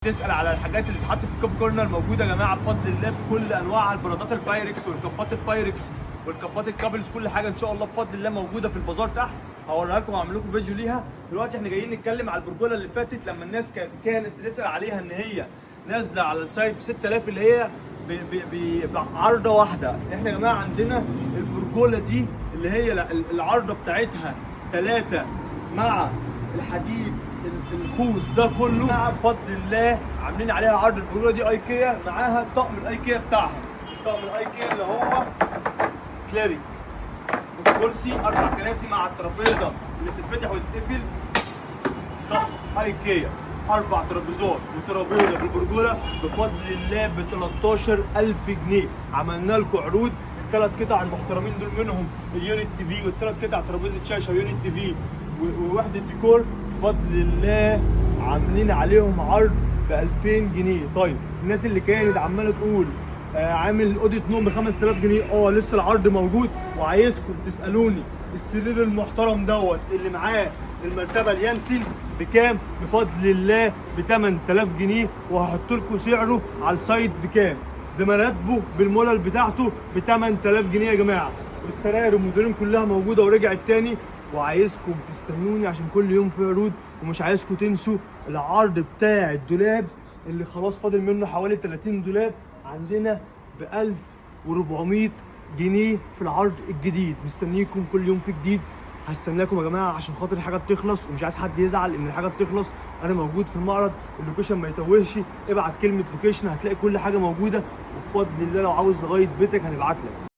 تسال على الحاجات اللي بتتحط في ال coffee corner موجودة يا جماعة بفضل الله بكل انواعها، البرادات البايركس والكبات البايركس والكبات ال couples، كل حاجة ان شاء الله بفضل الله موجودة في البازار تحت. هوريها لكم واعمل لكم فيديو ليها. دلوقتي احنا جايين نتكلم على البرجوله اللي فاتت لما الناس كانت بتسال عليها ان هي نازله على ال site ب 6000 اللي هي بعرضه واحدة. احنا يا جماعة عندنا البرجوله دي اللي هي العرضة بتاعتها 3 مع الحديد الخوص ده كله بفضل الله عاملين عليها عرض. البرجوله دي ايكيا معاها طقم الايكيا بتاعها، طقم الايكيا اللي هو كليريك، كرسي 4 كراسي مع الترابيزة اللي بتتفتح وتتقفل. طقم ايكيا 4 ترابيزات وترابيزه بالبرجوله بفضل الله ب 13000 جنيه. عملنا لكم عروض الثلاث قطع المحترمين دول، منهم ال unit TV والثلاث قطع ترابيزة شاشة و unit TV ووحده ديكور بفضل الله عاملين عليهم عرض ب 2000 جنيه. طيب الناس اللي كانت عماله تقول عامل اوضة نوم ب 5000 جنيه، لسه العرض موجود. وعايزكم تسالوني السرير المحترم دوت اللي معاه المرتبة اليانسن بكام؟ بفضل الله ب 8000 جنيه، وهحط لكم سعره على ال site بكام، بمراتبه بالملل بتاعته ب 8000 جنيه يا جماعة. والسراير والموديلين كلها موجودة ورجعت تاني. وعايزكم تستنوني عشان كل يوم في عروض، ومش عايزكم تنسوا العرض بتاع الدولاب اللي خلاص فاضل منه حوالي 30 دولاب عندنا ب 1400 جنيه في العرض الجديد. مستنيكم كل يوم في جديد، هستناكم يا جماعة عشان خاطر الحاجة بتخلص، ومش عايز حد يزعل ان الحاجة بتخلص. انا موجود في المعرض، ال location ما يتوهش، ابعت كلمة location هتلاقي كل حاجة موجودة. وبفضل الله لو عاوز لغاية بيتك هنبعت لك.